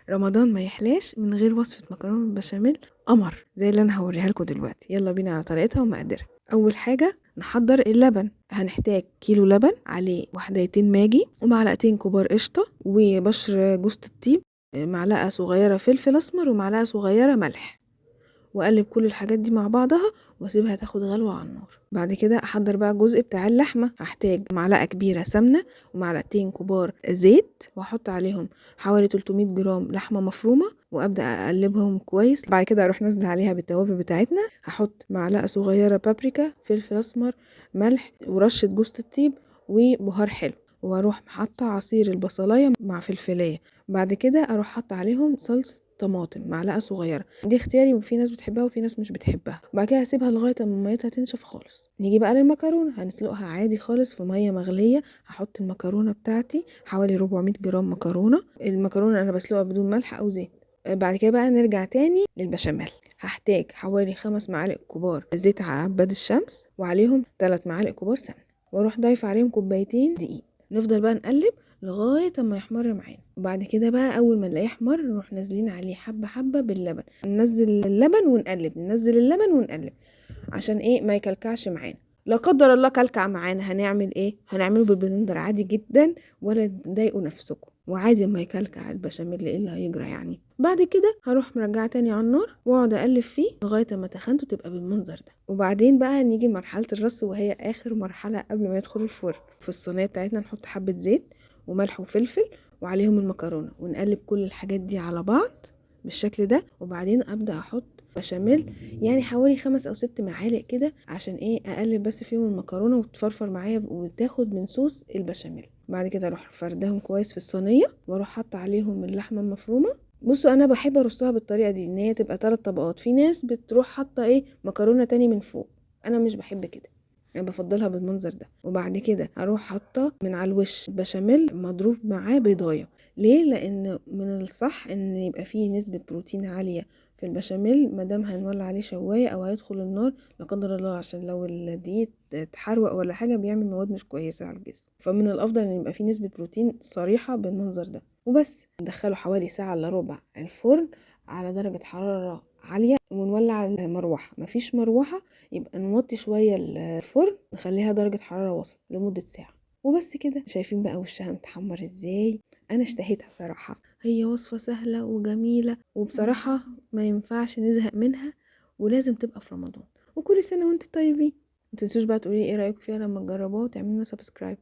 رمضان ما يحلاش من غير وصفة مكرونة بالبشاميل قمر زي اللي انا هوريها لكم دلوقتي. يلا بينا على طريقتها ومقاديرها. اول حاجة نحضر اللبن. هنحتاج كيلو لبن عليه وحدتين ماجي ومعلقتين كبار قشطة وبشر جوزة الطيب، معلقة صغيرة فلفل اسمر ومعلقة صغيرة ملح، واقلب كل الحاجات دي مع بعضها واسيبها تاخد غلوة على النار. بعد كده احضر بقى الجزء بتاع اللحمة. هحتاج معلقة كبيرة سمنة ومعلقتين كبار زيت، واحط عليهم حوالي 300 جرام لحمة مفرومة، وابدأ اقلبهم كويس. بعد كده اروح نازلة عليها بالتوابل بتاعتنا. هحط معلقة صغيرة بابريكا، فلفل اسمر، ملح، ورشة جوزة الطيب، وبهار حلو، واروح حاطة عصير البصلاية مع فلفلاية. بعد كده اروح حاطة عليهم صلصة طماطم معلقة صغيرة، دي اختياري وفي ناس بتحبها وفي ناس مش بتحبها. بعد كده هسيبها لغاية اما ميتها تنشف خالص. نيجي بقى للمكرونة. هنسلقها عادي خالص في مية مغلية. هحط المكرونة بتاعتي حوالي 400 جرام مكرونة. المكرونة انا بسلقها بدون ملح او زيت. بعد كده بقى نرجع تاني للبشاميل. هحتاج حوالي 5 معالق كبار زيت عباد الشمس، وعليهم 3 معالق كبار سمنة، واروح ضايفة عليهم كوبايتين دقيق. نفضل بقى نقلب لغاية اما يحمر معانا. وبعد كده بقى اول ما نلاقيه احمر نروح نازلين عليه حبة حبة باللبن. ننزل اللبن ونقلب، ننزل اللبن ونقلب، عشان ايه؟ ما يكلكعش معانا. لا قدر الله كلكع معانا هنعمل ايه؟ هنعمله بالبلندر عادي جدا، ولا تضايقوا نفسكم، وعادي ما يكلكع البشاميل، ايه اللي هيجرى يعني. بعد كده هروح مرجعه تاني على النار واقعد اقلب فيه لغاية ما تخنته تبقى بالمنظر ده. وبعدين بقى نيجي لمرحلة الرص، وهي اخر مرحلة قبل ما يدخل الفرن. في الصينية بتاعتنا نحط حبه زيت وملح وفلفل وعليهم المكرونه، ونقلب كل الحاجات دي على بعض بالشكل ده. وبعدين ابدا احط بشاميل، يعني حوالي 5 او 6 معالق كده، عشان ايه؟ اقلب بس فيهم المكرونه وتفرفر معايا وتاخد من صوص البشاميل. بعد كده اروح فردهم كويس في الصينية، واروح حاطه عليهم اللحمة المفرومه. بصوا انا بحب ارصها بالطريقة دي، ان هي تبقى 3 طبقات. في ناس بتروح حاطه ايه؟ مكرونه تاني من فوق، انا مش بحب كده، انا بفضلها بالمنظر ده. وبعد كده هروح حاطه من على الوش بشاميل مضروب معاه بيضايه. ليه؟ لان من الصح ان يبقى فيه نسبه بروتين عالية في البشاميل ما دام هنولع عليه شوايه او هيدخل النار لا قدر الله، عشان لو الدقيق اتحروق ولا حاجة بيعمل مواد مش كويسة على الجسم. فمن الافضل ان يبقى فيه نسبه بروتين صريحه بالمنظر ده. وبس ندخله حوالي ساعة الا ربع الفرن على درجه حرارة عالية، ونولع المروحة. مفيش مروحة يبقى نوطي شوية الفرن، نخليها درجه حرارة وسط لمدة ساعة. وبس كده. شايفين بقى وشها متحمر ازاي؟ انا اشتهيتها صراحة. هي وصفه سهلة وجميلة، وبصراحة ما ينفعش نزهق منها، ولازم تبقى في رمضان. وكل سنة وانتم طيبين. ما تنسوش بقى تقولي ايه رايكم فيها لما تجربوها، وتعملوا subscribe.